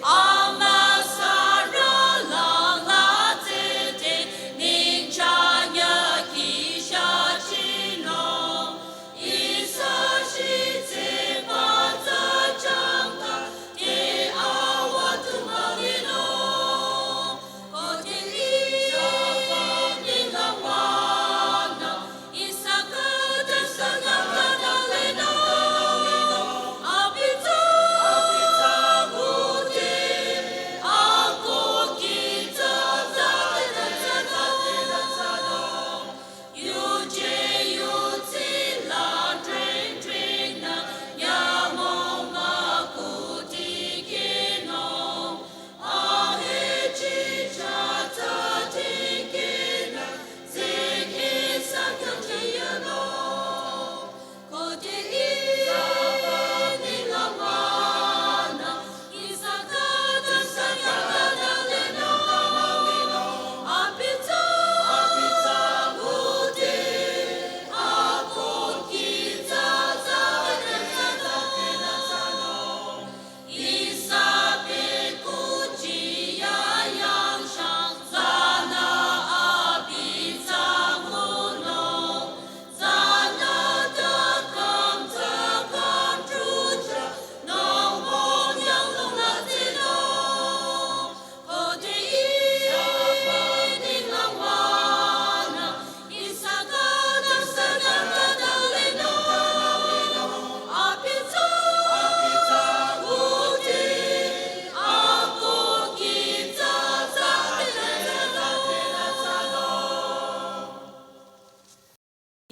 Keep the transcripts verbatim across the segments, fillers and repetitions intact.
Amasara la la tsete ningchanya kisha chino. Isa shitse patsa changka te awa tumalino.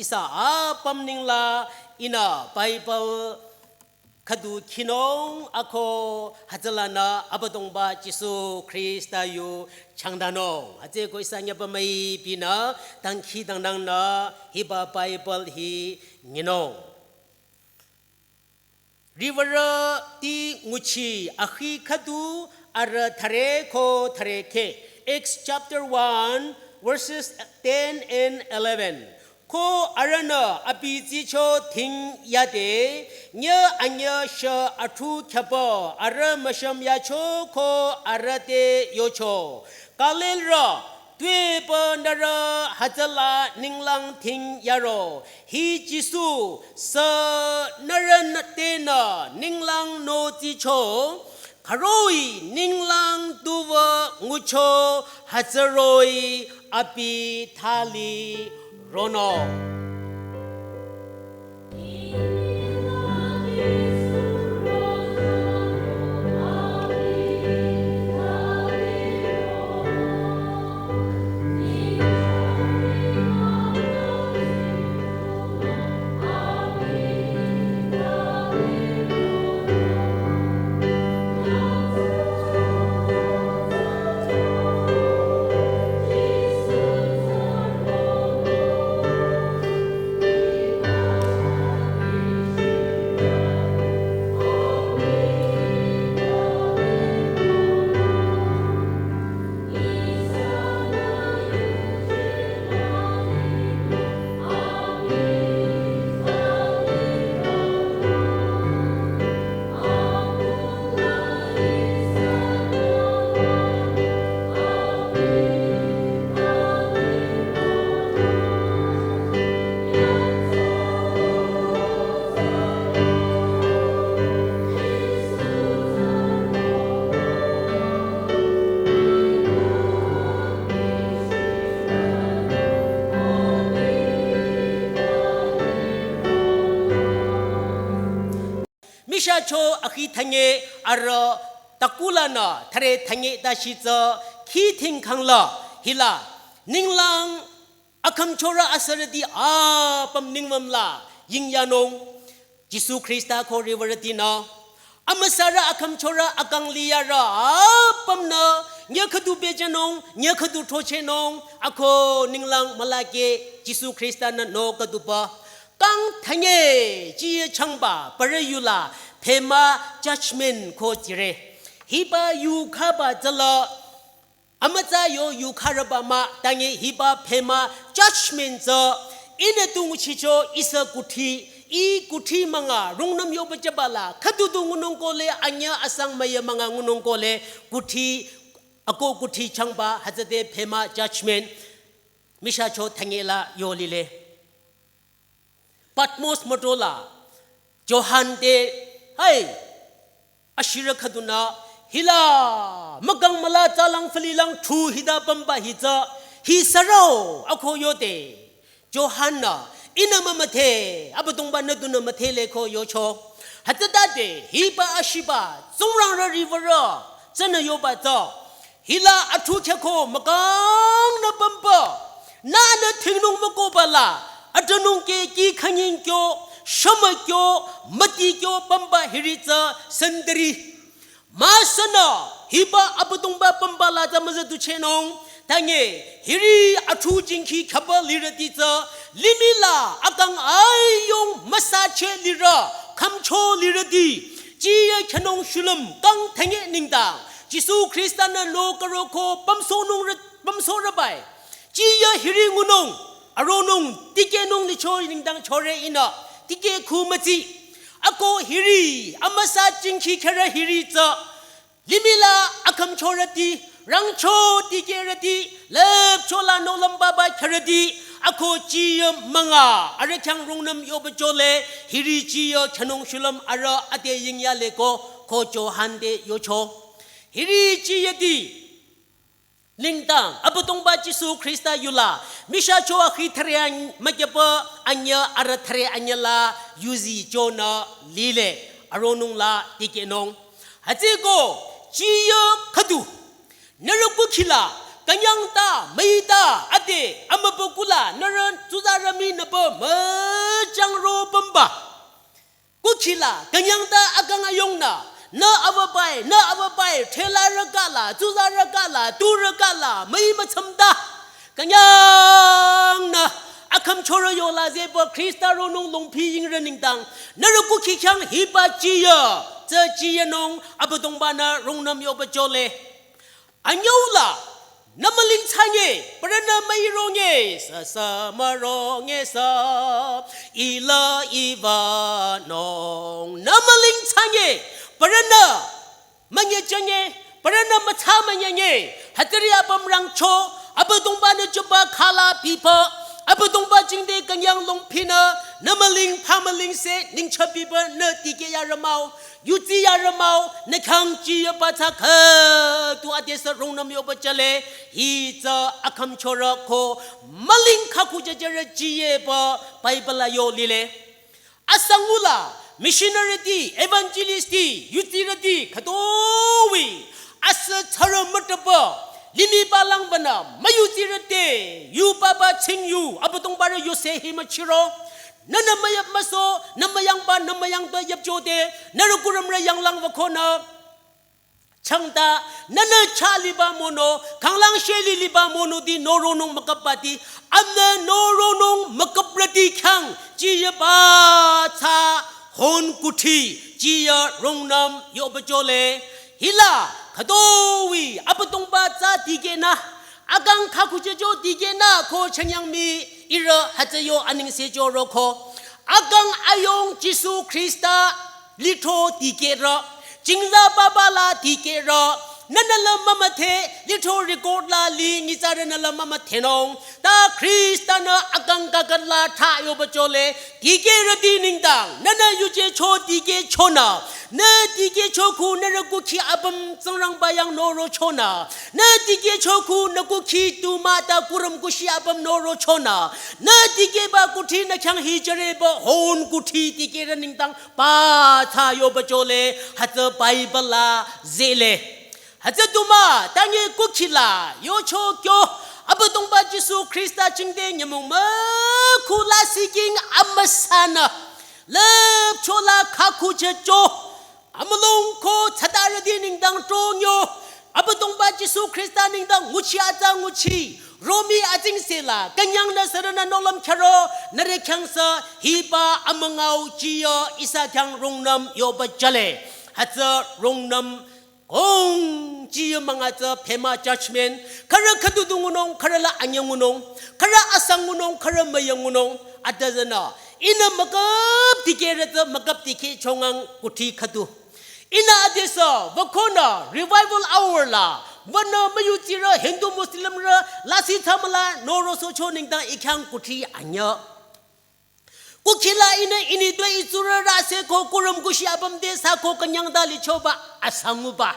Ihsa apüm nengla ihnü Bible khüdu khinung ako hütsülanü Abüdongba Jisu Khrista yu changdanung. Hütsüeko ihsa nyüpa müipinü dangkhidangnangnü hiba Bible hi nginung. Riwürüti nguchi akhi khüdu arüh thüre ko thüre kheh. Acts chapter one, verses ten and eleven. Ko arühnü abi tsicho thing yade, nyüh anyüh shü athu khyüpü arüh müshüm yacho ko arüh te yocho, Galilrü, tuepü nührü hütsüla ninglang thing yaro? Hi Jisu sü nührü tenü ninglang notsicho, khüroh-i ninglang tuwü ngucho hütsüroh-i abi thali ronung. Mishacho akhi thünye arüh takulanü thüre thünye ta shitsü khi thingkhangla hila ninglang akhümchorü asürüti apüm ningmümla yingyanung. Jisu Khrista ko riwürütinü amüsarü akhümchorü akang liyarü apümnü nyüh khüdu bejenung, nyüh khüdu throchehnung, ako ninglang mülake Jisu Khristanü no khüduba kang thünye jiye changba parü yula pema judgment ko jire. Hiba yu khaba tsüla amütsa yo yu kharüba mah, tangi hiba pema judgment tsü ihnü tu nguchicho ihsa kuthsi I kuthsi münga rungnüm yoba jüba la khüdu du ngunung kohle, anyü asang müyü münga ngunung kohle, kuthsi, ako kuthsi changba hütsüde pema judgment michahcho thangela yo lile. Patmos mütola Johan te, hai, ashirü khüdunü, hila mükang müla tsalang fülilang thu hita pümba hi tsü, hi sürü ako yode. Johan-nü, ihnü mümüdhe, Abüdongba-nü dunü müdhele ko yocho. Hütsütade hiba ashiba Tsingrangrü riwürü tsünü yoba tsü, hila athu khyako mükangnü pümba, nünü thingnung mükoba la, atünung ke ki khanying kyo, shümü kyo, müti kyo pümba hiri tsü sentri. Müsünü hiba Abüdongba pümba la tsü müzüduchehnung, tange hiri athu jingkhi khaba lirüti tsü, limih la akang ayung müsacheh lirü, khümcho lirüti, jiyü khyünung shulüm kang thenge nengdang, Jisu Khrista-nü lo karo ko pümsohnung rü-, pümsohrübai. Jiyü hiri ngunung, aronung, tikehnung licho nengdang chore ihnü, tikeh khu mütsi. Ako hiri, amüsa jingkhi kherü hiri tsü, limih la akhümchorüti, rangcho tikehrüti, lüpcho la nohlüm baba kherüti, ako jiyü münga, arüh khyang rungnüm yoba jole, hiri jiyü khyünung shulüm arüh ade yingyale ko, ko Johan te yocho. Hiri jiyüti nengdang, Abüdongba Jisu Khrista yula, michahcho akhi thüre an-, mükyaba anyü arüh thüre anyü la yuzi chonü lile, aronung la tikehnung. Hütsüko, jiyü khüdu, nührü kukhi la, künyang ta, müi ta, ade, amübükuh la, nührü tsuzarü mii nübü müchang ro pümba. Kukhi la, künyang ta akang ayungnü, nü awabai, nü awabai, thela rüka la, tsuza rüka la, tu rüka la, müi mütsümta. Künyangnü, akhümchorü yola zehpü Khrista ronung longpi yingrü nengdang, nührü kukhi khyang hiba jiyü, tsü jiyünung Abüdongba-nü rungnüm yoba jole. Anyüula, nü müling thsange, parünü müironge, sü sü müronge sü, ila iwa nung. Nü müling thsange, parünü münye jünge, parünü mütsa münyenge, hütari apüm rangcho, Abüdongba-nü jüba khala pipü, Abüdongba jingte künyang longpinü, nü müling pha müling se, ningcha pipü nü tikeh yarü mah-o. Yudsi yarü mah-o, nü khyang jiyüba tsü khüdu adesü rungnüm yoba jüle, hi tsü akhümchorü ko müling khakhu jüjürü jiyüba Bible la yo lile. Asangula, missionary ti, evangelist ti, yudsirüti, khütoi, asü tsarü mütüpü, limih palang banü, müyudsirü te, yu papa ching yu, Abüdongba rü yuse hi müchiro, nünü müyüp müso, nü müyangba, nü müyangba yüpcho te, nührü kurümrü yanglang wükonü, changta, nünü chah liba mono, khanglang sheli liba mono ti noronung müküpba ti, amnü noronung müküprüti khyang, jiyüba tsü hon kuthsi, jiyü rungnüm yoba jüle, hila, khütoi, Abüdongba tsü tikehnü, akang khakhu jüjo tikehnü ko chanyang mii ihrü hütsü yo anengse jüro ko. Akang ayung Jisu Khrista lithro tikehrü. Jingza papa la tikehrü. Nünü la mümüdhe lithro record la li nyitsarünü la mümüdhenung. Ta Khrista-nü akang kakat la thsa yoba jüle. Tikehrüti nengdang, nünü yuje cho tikehchonü, nü tikehcho khu nührü kukhi apüm Tsingrangba yang norochonü, nü tikehcho khu nü kukhi tu mah ta kurüm kushi apüm norochonü, nü tikehba kuthsi nü khyang hi jüreba hon kuthsi tikehrü nengdang pa tsü yoba jüle, hütsü Bible la zehle. Hütsü tu mah, tangi kukhi la, yocho kyo, Abüdongba Jisu Khrista jingte nyümong mükhu la siking amüsanü. Lüpcho la khakhu jüjo. Amülung ko tsütarüti nengdang tronyo. Abüdongba Jisu Khrista nengdang nguchi atsa nguchi. Romi atsingse la, künyangnü sürünü nohlüm khyaro, nührü khyang sü, hiba amüngao jiyü ihsa khyang rungnüm yoba jüle. Hütsü rungnüm kong jiyü münga tsü pema judgment, khürü khüdu du ngunung, khürü la anyü ngunung, khürü asang ngunung, khürü müyü ngunung, atüzünü, Ihnü mükap dikehrü tsü mükap dikehchongang kuthsi khüdu. Ihnü adesü, wükonü, revival hour la, wünü müyutsirü, Hindu Muslimrü, lasih thsamüla, norosohcho nengdang I khyang kuthsi anyüh. Kukhila ihnü ini tue itsurü rüseko kurüm kushi apüm te süko künyangta lichoba asanguba.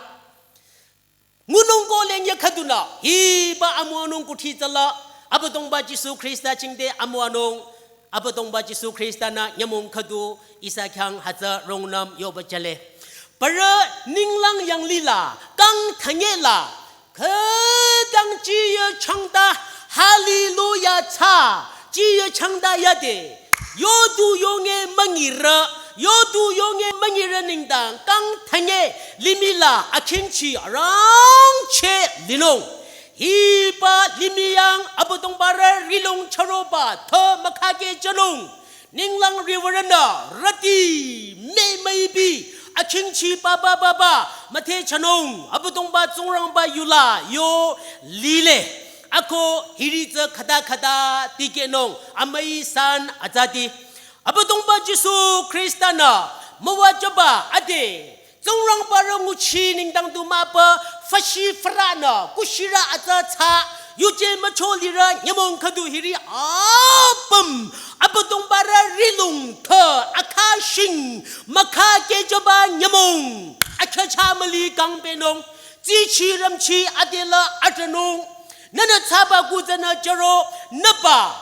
Ngunung ko leng ya khüdunü, hiba amüwanung kuthsi tsüla, Abüdongba Jisu Khrista chingde amüwanung, Abüdongba Jisu Khrista-nü nyümong khüdu ihsa khyang hütsü rungnüm yoba jüle. Parü ninglang yanglila, kang thanyela, khütang chiya changta, hallelujah cha, chiya changta yade. Yodu yonge müngirü, yodu yonge müngirü nengdang, kang thanye, limihla, akhingchi, arangcheh, linung. Hiba limih yang, Abüdongba rü rilung chüroba, thü mükhakeh jünung. Ninglang riwürünü, rüti, me müipi, akhingchi, ba, ba, ba, ba, müthehchonung, Abüdongba Tsingrangba yula, yo, lile. Ako hiri tsü khüta khüta dikehnung amüi san atsati. Abüdongba Jisu Khrista-nü müwajüba ade. Tsingrangba rü nguchi nengdang du müpü fashi fürünü kushirü atsa tsü yuje mücho lirü nyümong khüdu hiri apüm Abüdongba rü rilung thü akhashing mükhakeh jüba nyümong akhyacha müli kangpehnung. Tsichi rümchi adela atranung. Nünü tsüba kutsünü jüro nüba.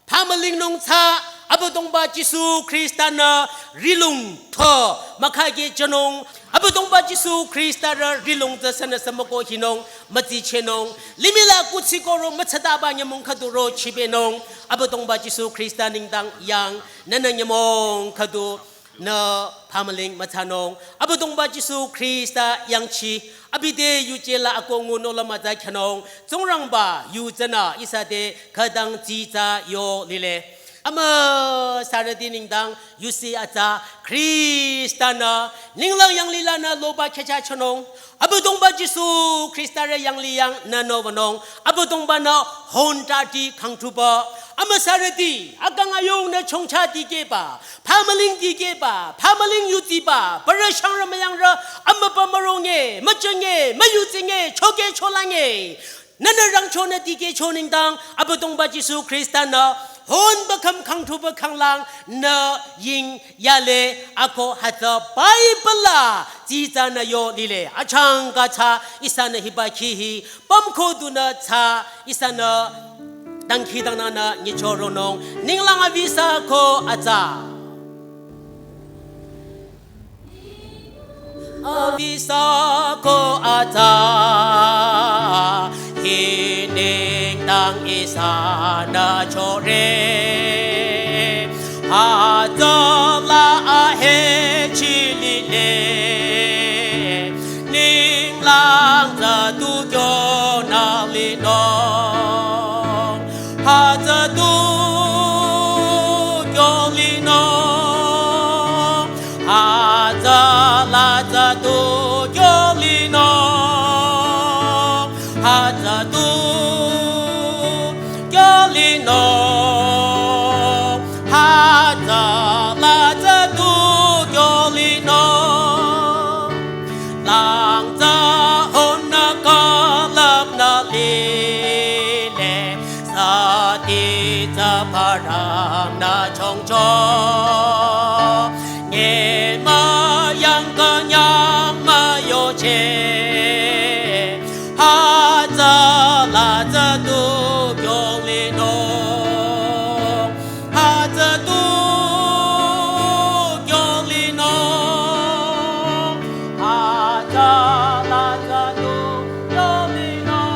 Phamülingnung tsü Abüdongba Jisu Khrista-nü rilung thü mükhakeh jünung. Abüdongba Jisu Khrista rü rilung tsü sünüsü müko hinung, mütsichehnung. Limihla kuthsi koro mütsataba nyümong khüdu ro chipehnung. Abüdongba Jisu Khrista nengdang yang nünü nyümong khüdu nü phamüling mütsanung. Abüdongba Jisu Khrista yangchi. Abi te yuje la ako ngunung la mütsa khanung. Tsingrangba yu tsünü ihsa te khütang tsitsa yo lile. Amüsarüti nengdang yusi atsa Khrista-nü ninglang yanglilanü loba khyacha chonung. Abüdongba Jisu Khrista rü yangli yang nünü wünung. Abüdongba-nü hon tati khangthuba. Amüsarüti, akang ayung nü chongcha dikehba. Phamüling dikehba, phamüling yutiba, parü shangrü müyangrü, amübü müronge, müchünge, müyutsinge, chokeh cholange. Nünü rangchonü dikehcho nengdang, Abüdongba Jisu Khrista-nü, hon bakham khangthuba khanglang, nü ying yale, ako hütsü Bible la, tsitsanü yo lile, achangka tsü, ihsanü hiba khihi, pümko dunü tsü, ihsanü, dangkhidangnangnü nyichoronung, ninglang avisa ko atsa. Avisa ko atsa, hi nengdang ihsanü chore. Hütsüla ahechi lile, ninglang tsü tu kyonü linung. Hütsü tu kyo linung. Hütsüla tsü tu kyo linung. Hütsü tu kyo linung. Hütsüla tsü tu kyo linung. Lang tsü hon nü külüpnü lile, sati tsü parang nü chongcho. Nye müyang künyang müyoche, hütsüla tsü tu kyo linung. Hütsü tu kyo linung. Hütsüla tsü tu kyo linung.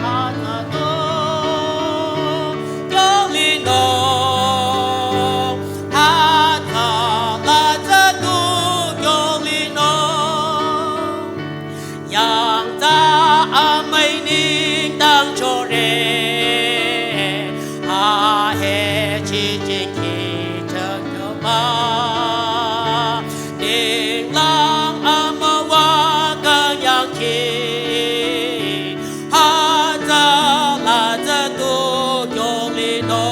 Hütsü tu kyo linung. Hütsüla tsü tu kyo linung. Yangtsa amüi nengdang chore, ahechi jingkhi changyoba. Ninglang amüwa künyangkhi, hütsüla tsü tu kyo linung.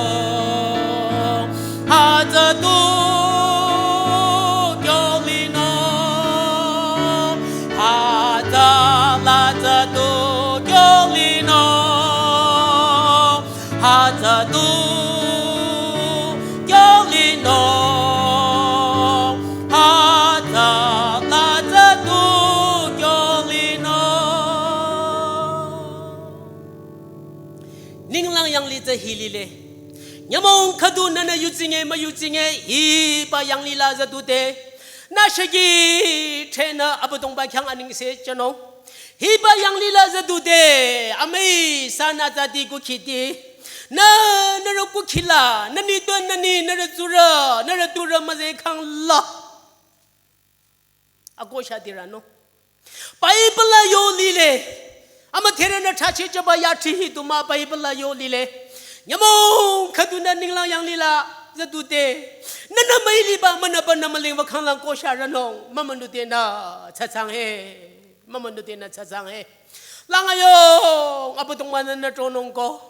Yanglih tsü hi lile. Nyümong khüdu nünü yudsinge müyudsinge hiba yanglih la züdude, nü shaki threnü Abüdongba khyang anengse jünung. Hiba yanglih la züdude, amüi sanü zati kukhiti, nü, nührü kukhila, nü ni tun nü ni, nührü tsurü, nührü tsurü müzeh khangla. Akoh shadi ranung. Bible la yo lile. Amüdherünü thrachi jüba yathri hi du mah Bible la yo lile. Nyümong khüdunü ninglang yanglih la züdude, nünü müiliba münüba nü mülingba khanglang koh sharanung. Mümünudenü tsatsang he. Mümünudenü tsatsang he. Lang ayung Abüdongba-nü nü tronung ko.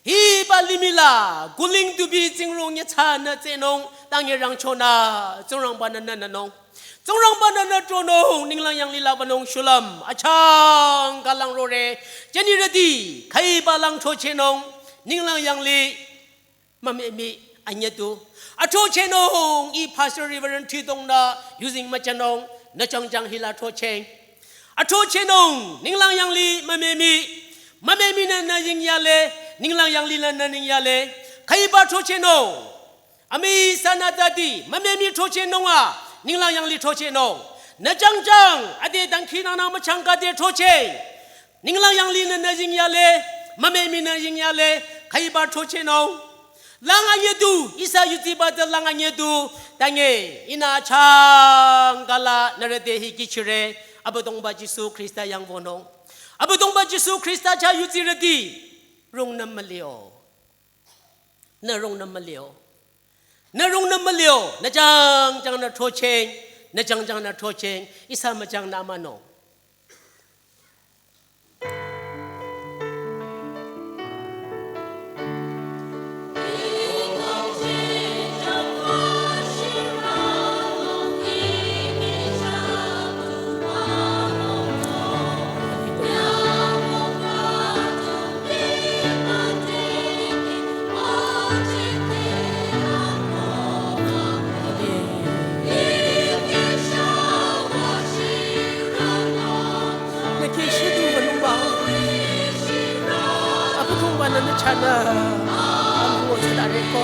Hiba limih la kuling tubi tsingrong nyitsarünü tsehnung, tange rangchonü Tsingrangba-nü nü nünung. Tsingrangba-nü nü tronung, ninglang yanglih la wünung shulüm achangka lang rore. Jünirüti, khüiba lang throchehnung, ninglang yanglih mümemi anyüdu. Athrochehnung, ih Pastor Reverend Thridong-nü yuzeng müjünung, nü jangjang hila throchehng. Athrochehnung, ninglang yanglih mümemi, mümeminü nü yingyale, ninglang yanglih la nü ningyale. Khüiba throchehnung, amüi sanü zati, mümemi throchehnung a, ninglang yanglih throchehnung. Nü jangjang, ade dangkhidangnang müchangka de throchehng. Ninglang yanglihnü nü yingyale, mümeminü yingyale, khüiba throchehnung. Lang anyüdu, ihsa yudsiba tsü lang anyüdu, tange, ihnü achangka la nührü te hi kihchire, Abüdongba Jisu Khrista yang wünung. Abüdongba Jisu Khrista chah yudsirüti, rungnüm mülio. Nü rungnüm mülio. Nü rungnüm mülio, nü jangjang nü throchehng, nü jangjang nü throchehng, ihsa müjang nü münung. Nü khyang shüdu wünungba. Abüdongba-nü nü chahnü amüngotsa dareko.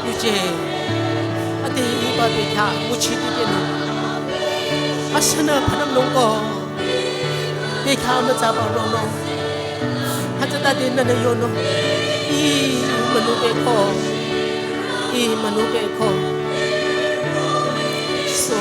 Yuje, ade hiba bekhyah nguchi dikehnung. Asünü phanamnung ko. Bekhyah mütsaba ronung. Hütsütade nünü yonung. Ih münubeko. Ih münubeko. So.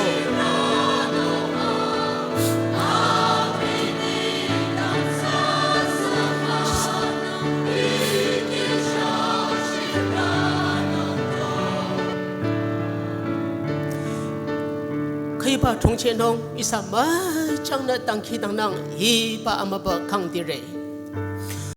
Khüiba throchehnung ihsa müchangnü dangkhidangnang hiba amübü kangdire.